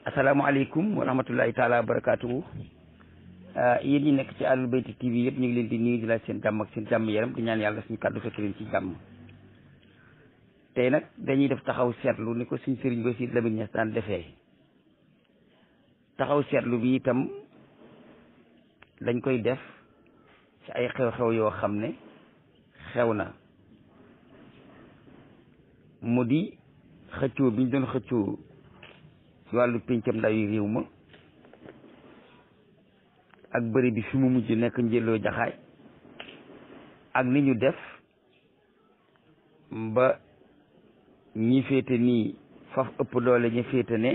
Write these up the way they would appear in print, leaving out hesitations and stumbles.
asalaamaaleykum wa rahmatullahi taala wa barakaatu. Yéen ñi nekk ci Ahlul Bayti TV yëpp ñu ngi leen di nuyu di laaj seen jàmm ak seen jàmm yaram di ñaan yàlla suñu kàddu fekk leen ci jàmm. tey nag dañuy def taxaw seetlu ni ko suñ sëriñ ba si Lamine Niass daan defee. taxaw seetlu bi itam dañ koy def ci ay xew-xew yoo xam ne xew na mu di xëccoo bi ñu doon xëccoo ci wàllu péncam ndawi réew ma ak bëri bi fi mu mujj nekk njëloo jaxaay ak ni ñu def ba ñi féete nii faf ëpp doole ñi féete ne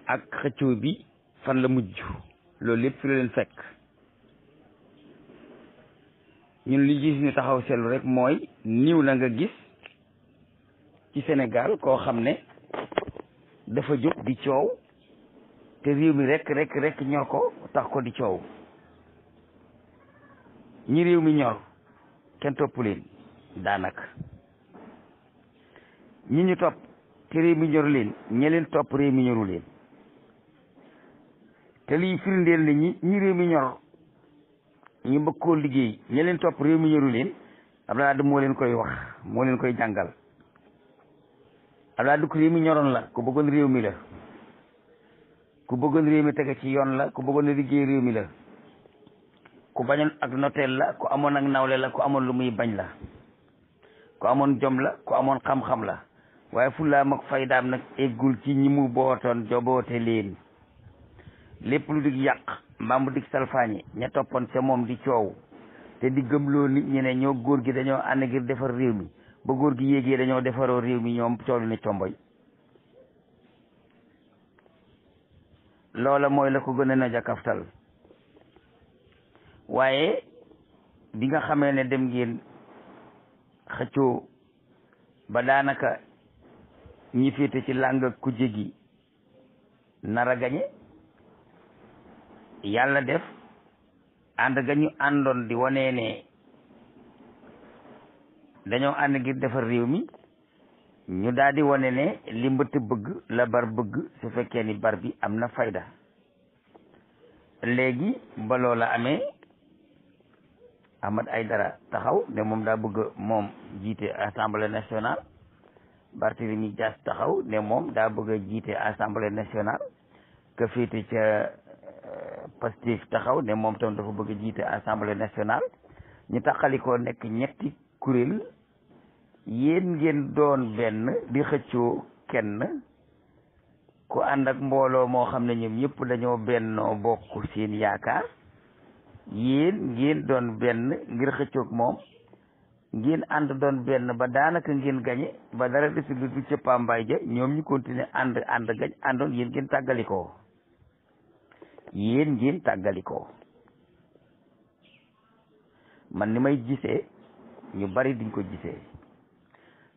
ak xëccoo bi fan la mujj loolu lépp fi la leen fekk ñun li gis ñu taxaw seetlu rek mooy niw na nga gis ci Sénégal koo xam ne dafa jóg di coow te réew mi rek ñor ko tax ko di coow ñi réew mi ñor kenn topp leen daanaka ñi ñu topp te réew mi ñor leen ñe leen topp réew mi ñoru leen te liy firndeel ne ñi réew mi ñor ñu bëgg koo liggéey ñe leen topp réew mi ñoru leen Abdoulaye Wade moo leen koy wax moo leen koy jàngal Abdoulaye Wade ku réew mi ñoroon la ku bëggoon réew mi la ku bëggoon réew mi tege ci yoon la ku bëggoon liggéey réew mi la ku bañoon ak noteel la ku amoon ak nawle la ku amoon lu muy bañ la ku amoon jom la ku amoon xam-xam la waaye fullaam ak faydaam nag eggul ci ñi mu bootoon joboote leen lépp lu dig yàq mbaa mu dig salfaañi ña toppoon ca moom di coow te di gëmloo nit ñi ne ñoo góor gi dañoo ànd ngir defar réew mi ba góor gi yéegee dañoo defaroo réew mi ñoom coow li ne comboy loola mooy la ko gën a na jakaftal waaye bi nga xamee ne dem ngeen xëccoo ba daanaka ñi féete ci làng ak kujje gi nar a gañe yàlla def ànd ga ñu àndoon di wanee ne dañoo ànd ngir defar réew mi ñu daal di wane ne li mbëtt bëgg la bar bëgg su fekkee ni bar bi am na fayda léegi ba loola amee Ahmed Aïdara taxaw ne moom daa bëgg moom jiite assemblée nationale Barthélémy Dias taxaw ne moom daa bëgg a jiite assemblée nationale ka féete ca Pastef taxaw ne moom tam dafa bëgg a jiite assemblée nationale ñu taxalikoo nekk ñetti kuréel yéen ngeen doon benn di xëccoo kenn ku ànd ak mbooloo moo xam ne ñoom ñëpp dañoo bennoo bokk seen yaakaar yéen ngeen doon benn ngir xëccoog moom ngeen ànd doon benn ba daanaka ngeen gañe ba dara desul du ca pambaay ja ñoom ñu continuer ànd gañ àndoon yéen ngeen tàggalikoo man ni may gisee ñu bari diñ ko gisee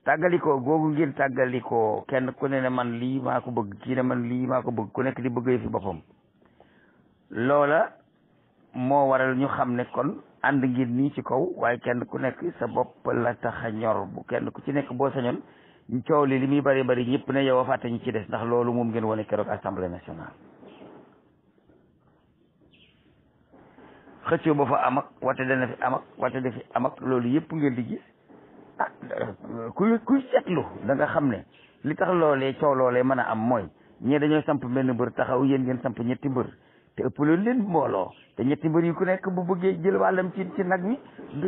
tàggalikoo googu ngeen tàggalikoo kenn ku ne man lii maa ko bëgg kii ne man lii maa ko bëgg ku nekk di bëggee fi boppam loola moo waral ñu xam ne kon ànd ngeen nii ci kaw waaye kenn ku nekk sa bopp la tax a ñor bu kenn ku ci nekk boo sañoon coow li muy bari bari ñëpp ne yow a fàtte ñu ci des ndax loolu moom ngeen wane keroog assemblée nationale xëccoo ba fa am ak wate dana fi am ak wate da fi am ak loolu yëpp ngeen di gis ah kuy seetlu da nga xam ne li tax loolee coow loolee mën a am mooy ñee dañoo samp benn mbër taxaw yéen ngeen samp ñetti mbër te ëpp loolu leen mbooloo te ñetti mbër yi ku nekk bu bëggee jël wàllam ci nag mi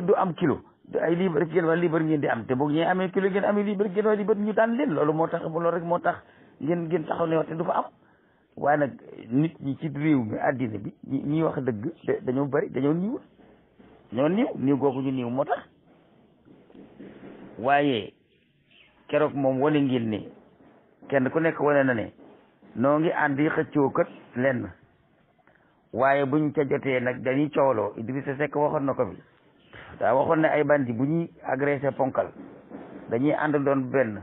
du am kilo ay liibar ngeen wala liibar ngeen di am te boog ñee amee kilo ngeen amee liibar ngeen wala liibar ñu daan leen loolu moo tax loolu rek moo tax ngeen taxaw ne wate du fa am waaye nag nit ñi ci réew mi àddina bi ñi wax dëgg dañoo bari dañoo niiw googu ñu niiw moo tax waaye keroog moom wane ngeen ne kenn ku nekk wane na ne noo ngi àndi xëccoo kat lenn waaye buñ ca jotee nag dañuy coowloo Idrissa Seck waxoon na ko fi daa waxoon ne ay bandi bu ñuy agressé ponkal dañuy ànd doon benn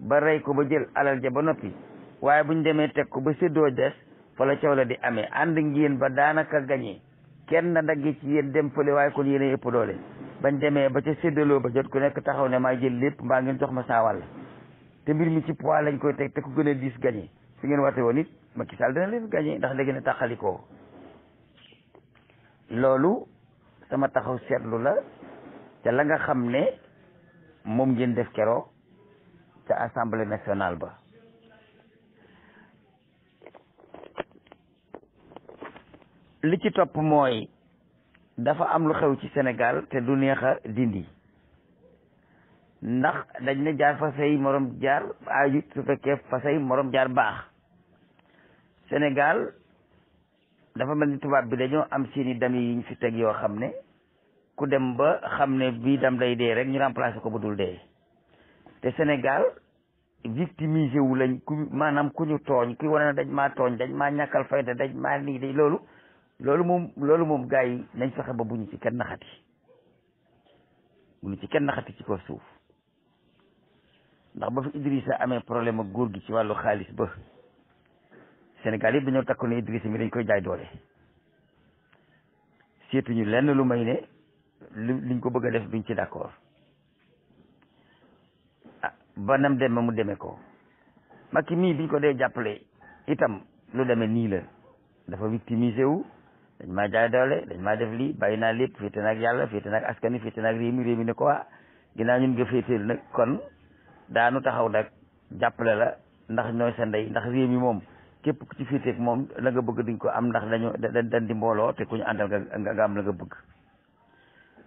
ba rey ko ba jël alal ja ba noppi waaye buñ demee teg ko ba séddoo des fa la coow la di amee ànd ngeen ba daanaka gañee kenn na dagge ci yéen dem fële waaye kon yéen ëpp doole bañ demee ba ca séddaloo ba jot ku nekk taxaw ne maa jël lépp mbaa ngeen jox ma saa wàll te mbir mi ci poids lañ koy teg te ku gën a diis gagné su ngeen wate woon it Macky Sall dina leen gagné ndax da ngeen a tàqalikoo loolu sama taxaw seetlu la te la nga xam ne moom ngeen def keroog ca assemblée nationale ba li ci topp mooy dafa am lu xew ci Sénégal te du neex a dindi ndax dañ ne jaar fa say morom jaar aajut su fekkee fa say morom jaar baax Sénégal dafa mel ni tubaab bi dañoo am seeni dam yi ñu fi teg yoo xam ne ku dem ba xam ne bii dam day dee rek ñu remplacer ko bu dul dee te Sénégal victimisé wu lañ maanaam ku ñu tooñ ku wane na dañ maa tooñ dañ maa ñàkkal fayda dañ maa nii day loolu moom gars yi nañ fexe ba bu ñu ci kenn naxati ci ko suuf ndax ba fi Idrissa amee problème ak góor gi ci wàllu xaalis ba Sénégal yëpp dañoo takku ne Idrissa mi dañ koy jaay doole seetuñu lenn lu may ne liñ ko bëgg a def duñ ci d'accord ba nam deme mu demee ko Macky mii biñ ko dee jàppale itam lu demee nii la dafa victimisé wu dañ maa jaay doole dañ maa def lii bàyyi naa lépp féete naag yàlla féete naag askan wi féete naag réew mi ne ko waa ginnaaw ñun nga féeteel nag kon daanu taxaw nag jàppale la ndax ñooy sa ndey ndax réew mi moom képp ku ci féeteeg moom la nga bëgg duñ ko am ndax dañ di mbooloo te ku ñu àndal nga am la nga bëgg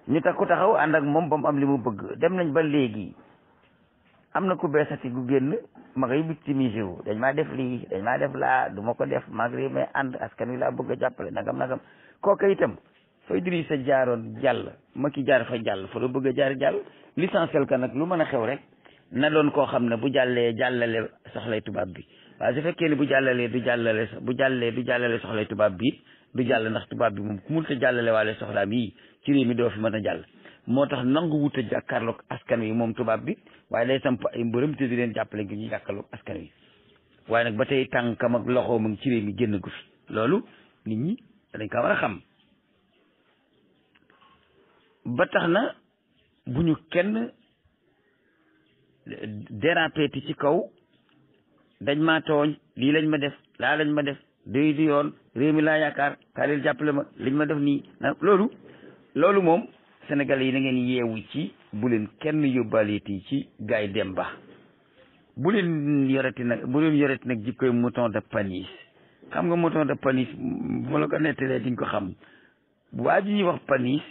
ñu takku taxaw ànd ak moom ba mu am li mu bëgg dem nañ ba léegi am na ku beesati gu génn ma ngay victimisé wu dañ maa def lii dañ maa def laa du ma ko def maag réew mi ànd askan wi laa bëgg a jàppale nagam kooka itam fa Idrissa jaaroon jàll Macky jaar fa jàll fa la bëgg a jaar jàll l'essentiel ka nag lu mën a xew rek na doon koo xam ne bu jàllee jàllale soxlay tubaab bi waaye su fekkee ni bu jàllale soxlay tubaab bi du jàll ndax tubaab bi moom ku mun ta jàllale waale soxlaam yi ci réew mi doo fi mën a jàll moo tax nangu wut a jàkkaarloog askan wi moom tubaab bi waaye day samp ay mbërëm te di leen jàppale ngir ñu jàkkaarloog askan wi waaye nag ba tey tànkam ak loxoom ak ci réew mi génn gu fi loolu nit ñi dañ ko war a xam ba tax na bu ñu kenn dérapéti ci kaw dañ maa tooñ lii lañ ma def laa lañ ma def doy du yoon réew mi laa yaakaar kaa leen jàppale ma liñ ma def nii loolu moom Sénégalais yi na ngeen yeewu ci bu leen kenn yóbbaaleeti ci gaay dem ba bu leen yoreti nag jikkoy mouton de Panis xam nga mouton de Panis bu ma la ko nettalee di nga ko xam waa ji ñuy wax Panis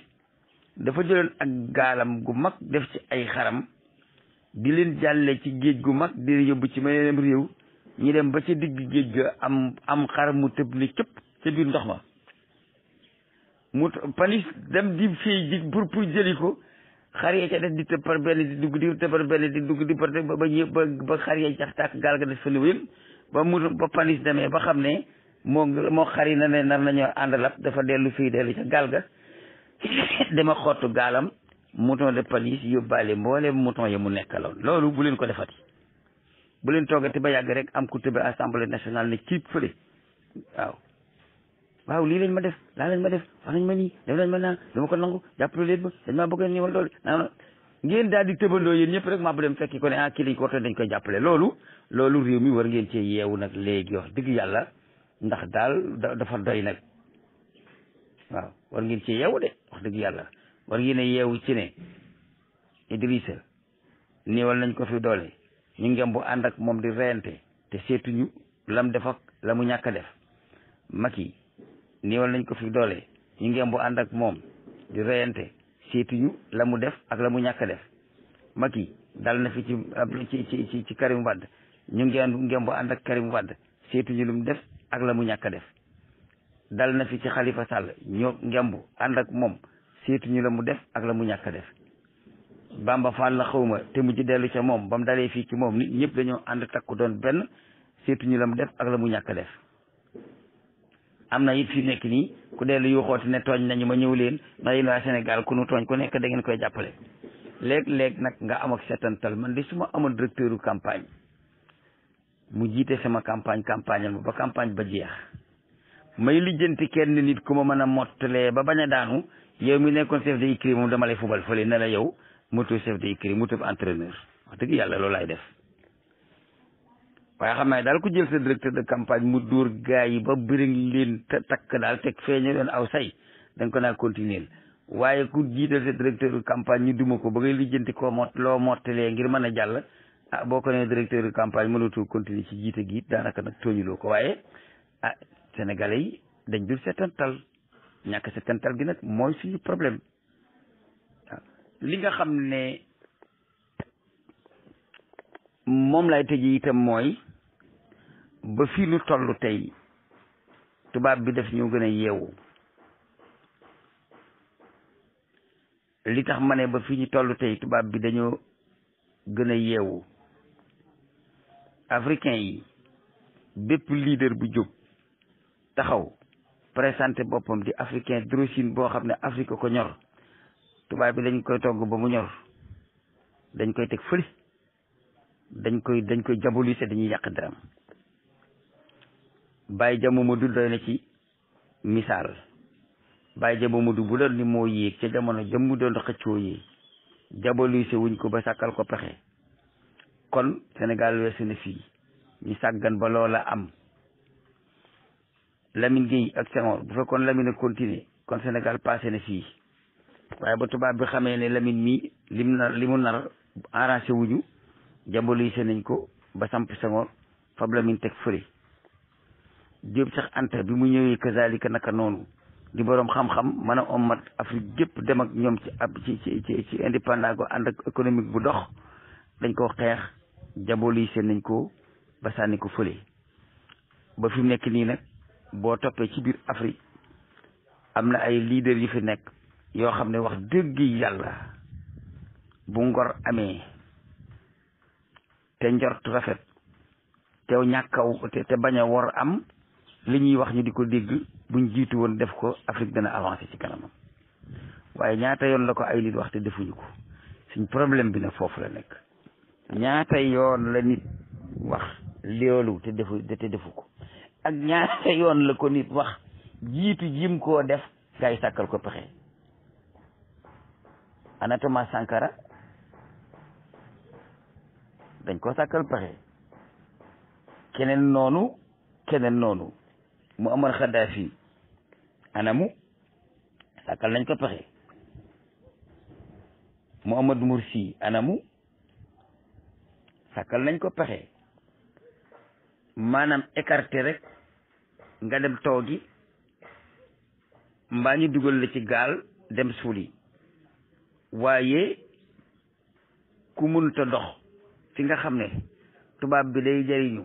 dafa jëloon ak gaalam gu mag def ci ay xaram di leen jàlle ci géej gu mag di yóbbu ci meneenam réew ñu dem ba ca digg géej ga am xar mu tëb ni cëpp ca biir ndox ma mu Panis dem di fii ji pour jëli ko xar yee ca def di tëb par benn di dugg di tëb par benn di dugg di par ba xar yee cax tàkk gaal ga def fa liwéen ba Panis demee ba xam ne moo xar yi na ne nar nañoo àndalab dafa dellu ca gaal ga dama xottu gaalam mouton de Panis yóbbaale mboolem mouton ya mu nekkaloon loolu bu leen ko defati bu leen toogati ba yàgg rek am ku tëbe assemblée nationale ne ciib fële waaw lii lañ ma def laa lañ ma def wax nañ ma nii def nañ ma naa dama ko nangu jàppale leen ma dañ maa bëgg a niiwal doole ngeen daal di tëbandoo yéen ñëpp rek maa bu dem fekki ko ne kii lañ ko waxtaan dañ koy jàppale loolu réew mi war ngeen cee yeewu nag léegi wax dëgg yàlla ndax daal dafa doy nag waaw war ngeen cee yeewu de wax dëgg yàlla war ngeen a yeewu ci ne Idrissa niiwal nañ ko fi doole ñu ngem bu ànd ak moom di reyante te seetuñu lam def ak la mu ñàkk a def Macky niiwal nañ ko fi doole ñu ngem bu ànd ak moom di reyante seetuñu la mu def ak la mu ñàkk a def Macky dal na fi ci Karim Wade ñu ngem bu ànd ak Karim Wade seetuñu lu mu def ak la mu ñàkk a def dal na fi ci Khalifa Sall ñoo ngem bu ànd ak moom seetuñu la mu def ak la mu ñàkk a def Bamba Fall la xawma te mu ci dellu ca moom ba mu dalee fii ci moom nit ñëpp dañoo ànd takku doon benn seetuñu la mu def ak la mu ñàkk a def am na it fi nekk nii ku dellu yu xooti ne tooñ nañu ma ñëw leen ndax yéen waa Sénégal ku nu tooñ ku nekk da ngeen koy jàppale léeg-léeg nag nga am ak setantal man de su ma amoon directeur u campagne mu jiite sama campagne ma ba campagne ba jeex may lijjanti kenn nit ku ma mën a mottalee ba bañ a daanu yow mi nekkoon chef d'écurie moom dama lay fubal fële ne la yow moto chef d'écurie moto entraîneur wax dëgg yàlla loolu laay def waaye xam naa daal ku jël sa directeur de campagne mu dóor gaa yi ba bëriñ leen takk daal teg feeñe doon aw say da nga ko naa continuer waaye ku jiital sa directeur de campagne ñu duma ko ba ngay lijjanti ko loo mottalee ngir mën a jàll boo ko nee directeur de campagne mënatul continuer ci jiite gi daanaka nag tooñuloo ko waaye sénégalais yi dañ dul setantal ñàkk setantal gi nag mooy suñu problème waaw li nga xam ne moom lay tëjee itam mooy ba fii nu toll tey tubaab bi daf ñoo gën a yeewu li tax ma ne ba fii ñu toll tey tubaab bi dañoo gën a yeewu africain yi bépp leader bu jóg taxaw présenté boppam di africain d'origine boo xam ne Afrique ko ñor tubaab bi dañ koy togg ba mu ñor dañ koy teg fële dañ koy jabolise dañuy yàq daram Baye Dia Mamadou doy na ci misaal Baye Dia Mamadou bu doon ni moo yéeg ca jamono jëmm doon xëccoo yi jabolise wuñ ko ba sàkkal ko pexe kon Sénégal weesu na fii ñu sàggan ba loola am Lamine Gueye ak Senghor bu fekkoon Lamine a continuer kon Sénégal passé na fii waaye ba tubaab bi xamee ne Lamine mi li mu nar arrangé wuñu jabolise nañ ko ba samp Senghor fab Lamine teg fële Diop sax Anta bi mu ñëwee kazalika naka noonu di boroom xam-xam mën a ommat Afrique gépp dem ak ñoom ci indépendant ko ànd ak économique bu dox dañ ko xeex jabolise nañ ko ba sànni ko fële ba fi mu nekk nii nag boo toppee ci biir Afrique am na ay leader yu fi nekk yoo xam ne wax dëgg yàlla bu ngor amee te njort rafet te ñàkkaw te bañ a wor am li ñuy wax ñu di ko dégg buñ jiitu woon def ko Afrique dana avancé ci kanamam waaye ñaata yoon la ko ay nit wax te defuñu ko suñ problème bi nag foofu la nekk ñaata yoon la nit wax loolu te defu ko ak ñaata yoon la ko nit wax jiitu jim koo def gaa yi sàkkal ko pexe ana Thomas Sankara dañ ko sàkkal pexe keneen noonu Muammar Kadhafi anamu sàkkal nañ ko pexe Mohamed Morsi anamu sàkkal nañ ko pexe maanaam écarté rek nga dem toogi mbaa ñu dugal la ci gaal dem suuli waaye ku mënta dox fi nga xam ne tubaab bi day jariñu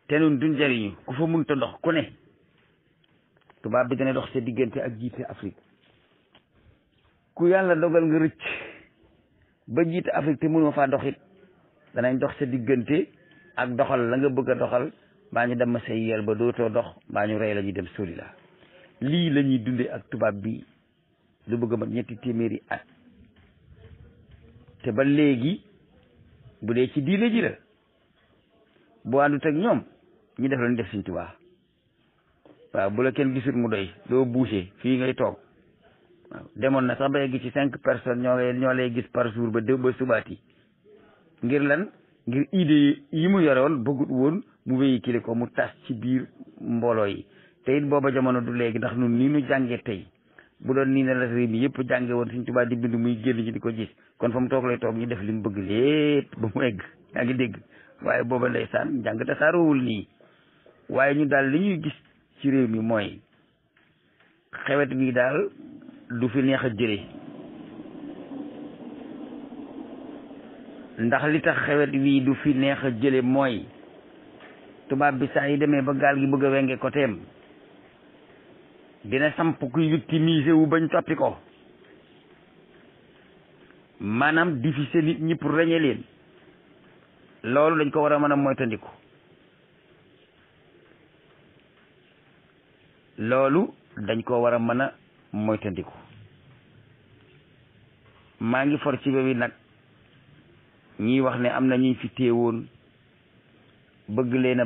te nun duñ jariñu ku fa mënta dox ku ne tubaab bi dana dox sa diggante ak jiite Afrique ku yàlla dogal nga rëcc ba jiite Afrique te mënoo faa dox it danañ dox sa diggante ak doxal la nga bëgg a doxal mbaa ñu dem ma say yel ba dootoo dox mbaa ñu rey la ñu dem soli la lii la ñuy dunde ak tubaab bi lu bëgg a mat 2 téeméeri at te ba léegi bu dee ci diine ji la bu àndut ak ñoom ñu def la ñu def Sëñ Tuubaa waaw bu la kenn gisut mu doy doo boucher fii ngay toog waaw demoon na sax ba yegg ci 5 personnes ñoo lay gis par jour ba subaati ngir lan ngir idée yi mu yore woon bëggut woon mu véhiculer ko mu tas ci biir mbooloo yi te it booba jamono du léegi ndax nun nii nu jàngee tey bu doon nii ne la réew mi yëpp jànge woon Sëñ Tuubaa di bind muy génn ñu di ko gis kon fa mu toog lay toog ñu def li mu bëgg lépp ba mu egg yaa ngi dégg waaye booba ndeysaan njàng tasaaroowul nii waaye ñu daal li ñuy gis ci réew mi mooy xewet bi daal du fi neex a jële ndax li tax xewet wi du fi neex a jële mooy tubaab bi saa yi demee ba gaal gi bëgg a wenge ko teem dina samp kuy victimiser wu bañ toppi ko maanaam diffuser nit ñi pour reñe leen loolu dañ ko war a mën a moytandiku maa ngi for ci bi nag ñiy wax ne am na ñu fi téewoon bëgg leen a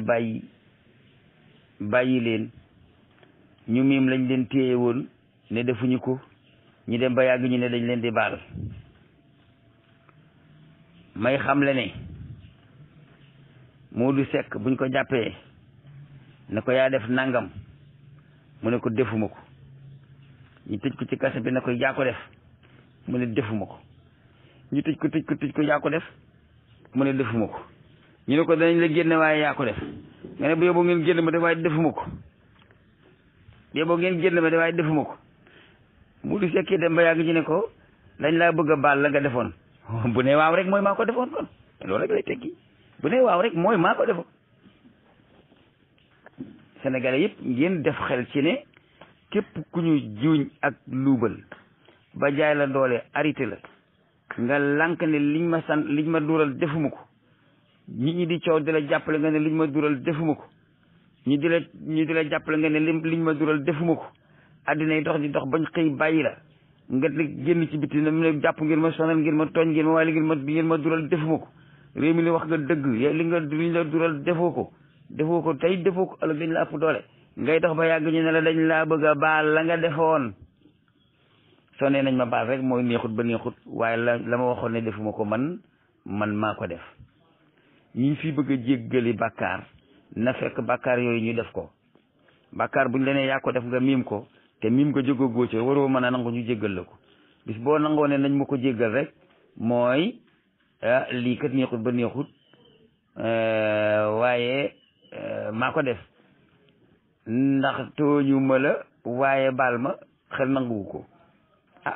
bàyyi leen ñu miim lañ leen téye woon ne defuñu ko ñu dem ba yàgg ñu ne dañ leen di baal may xamle ne Modou Seck buñ ko jàppee ne ko yaa def nangam mu ne ko defuma ko ñu tëj ko ci kaso bi ne ko yaa ko def mu ne defuma ko ñu tëj ko yaa ko def mu ne defuma ko ñu ne ko danañ la génne waaye yaa ko def nga ne bu yóbboo ngeen génn ma de waaye defuma ko bu yóbboo ngeen génn ma de waaye defuma ko Modou Seck dem ba yàgg ñu ne ko dañ laa bëgg a baal la nga defoon bu ne waaw rek mooy maa ko defoon kon loolu rek lay tekki bu ne waaw rek mooy maa ko defoon. Sénégalais yëpp ngeen def xel ci ne képp ku ñu juuñ ak luubal ba jaay la doole arrêté la nga lànk ne liñ ma dural defuma ko nit ñi di coow di la jàppale nga ne liñ ma dural defuma ko ñu di la jàppale nga ne liñ ma dural defuma ko àddina yi dox di dox bañ xëy bàyyi la nga génn ci biti ne jàpp ngeen ma sonal ngeen ma tooñ ngeen ma waaye ngeen ma dural defuma ko réew mi li wax nga dëgg liñ la dural defoo ko tey defoo ko ëllëg dañ la ëpp doole ngay dox ba yàgg ñu ne la dañ laa bëgg a baal la nga defoon soo nee nañ ma baal rek mooy neexut ba neexut waaye la ma waxoon ne defuma ko man maa ko def ñi fi bëgg a jéggali bàkkaar na fekk bàkkaar yooyu ñu def ko bàkkaar buñ la nee yaa ko def nga miim ko te miim ko jóg a góoce waroo mën a nangu ñu jéggal la ko bis boo nangoo ne nañ ma ko jéggal rek mooy lii kat neexut ba neexut waaye maa ko def ndax tooñu ma la waaye baal ma xel nanguwu ko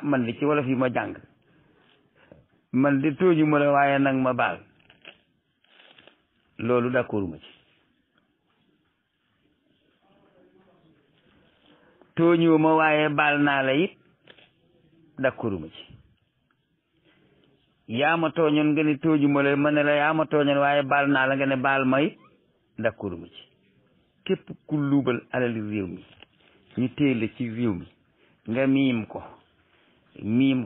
man de ci wolof yi ma jàng man de tooñu ma la waaye nag ma baal loolu d'accord ma ci tooñu ma waaye baal naa la it d'accord ma ci yaa ma tooñoon nga ne tooñu ma la ma ne la yaa ma tooñoon waaye baal naa la nga ne baal ma it d'accord ma ci képp ku luubal alali réew mi ñu téye la ci réew mi nga miim ko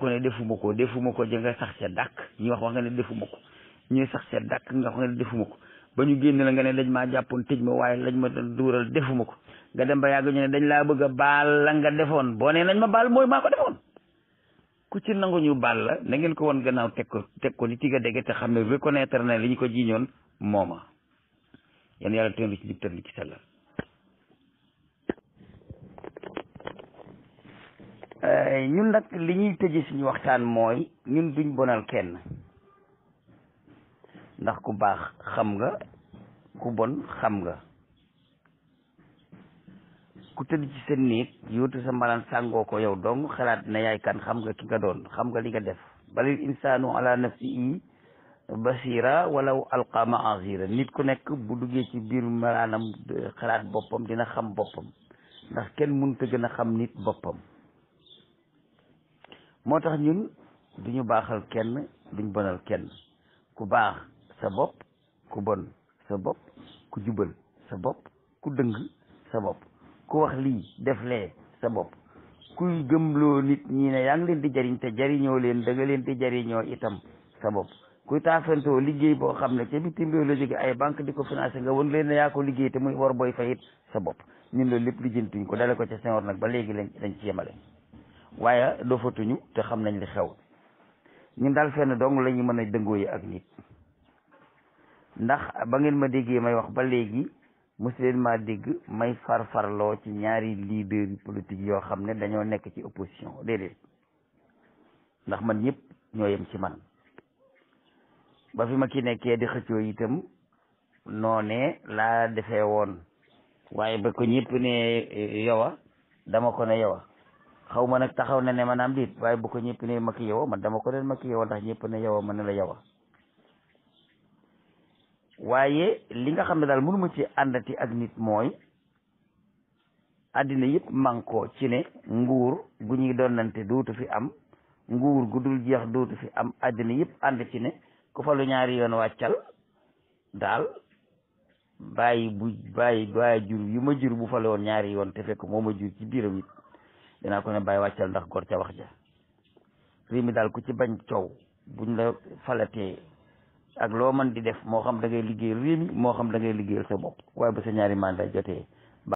ne defuma ko ja nga sax ca dàkk ñu wax nga ne defuma ko ñuy sax ca dàkk nga wax nga ne defuma ko ba ñu génn la nga ne dañ maa jàppoon tëj ma waaye lañ ma duural defuma ko nga dem ba yàgg ñu ne dañ laa bëgg a baal la nga defoon boo nee nañ ma baal mooy maa ko defoon ku ci nangu ñu baal la na ngeen ko woon gannaaw teg ko ni tiga dégg te xam ne reconnaître na li ñu ko jiiñoon mooma yan yàlla tëndu ci jub tëndu ci sellal ñun nag li ñuy tëje suñu waxtaan mooy ñun duñ bonal kenn ndax ku baax xam nga ku bon xam nga ku tëdd ci sa néeg yóotu sa mbalaan sàngoo ko yow dong xalaat na yaay kan xam nga ki nga doon xam nga li nga def balil insaanu ala nafsihi basira walaw alqa ma'azira nit ku nekk bu duggee ci biir malaanam xalaat boppam dina xam boppam ndax kenn mënut a gën a xam nit boppam moo tax ñun duñu baaxal kenn duñ bonal kenn ku baax sa bopp ku bon sa bopp ku jubal sa bopp ku dëng sa bopp ku wax lii def lee sa bopp kuy gëmloo nit ñi ne yaa ngi leen di jariñ te jariñoo leen da nga leen di jariñoo itam sa bopp kuy taafantoo liggéey boo xam ne ca bitim réew la jóge ay banque di ko financé nga won leen ne yaa ko liggéey te muy war booy fayit sa bopp ñun loolu lépp lijjantuñ ko dale ko ca Senghor nag ba léegi lañ ci yemale waaye dofatuñu te xam nañ li xew ñun daal fenn dong la ñu mën a dëngoo yi ak nit ndax ba ngeen ma déggee may wax ba léegi mosu leen maa dégg may farfarloo ci ñaari leader yu politique yoo xam ne dañoo nekk ci opposition déedéet ndax man ñëpp ñoo yem ci man ba fi ma ki nekkee di xëccoo itam noonee laa defee woon waaye ba ko ñëpp ne yowa dama ko ne yowa xaw ma nag taxaw na ne maanaam diit waaye bu ko ñëpp ne ma ki yowa man dama ko leen ma ki yowa ndax ñëpp ne yowa man ne la yowa waaye li nga xam ne daal mënuma ci àndati ak nit mooy àddina yëpp mànkoo ci ne nguur gu ñuy donnante dootu fi am nguur gu dul jeex dootu fi am àddina yëpp ànd ci ne ku fa lu ñaari yoon wàccal daal bàyyi jur yu ma jur bu fa la woon ñaari yoon te fekk moo ma jur ci biiram it dinaa ko ne bàyyi wàccal ndax gor ca wax ja réew mi daal ku ci bañ coow buñ la falatee ak loo mën di def moo xam da ngay liggéeyal réew mi moo xam da ngay liggéeyal sa bopp waaye ba sa ñaari mandat jotee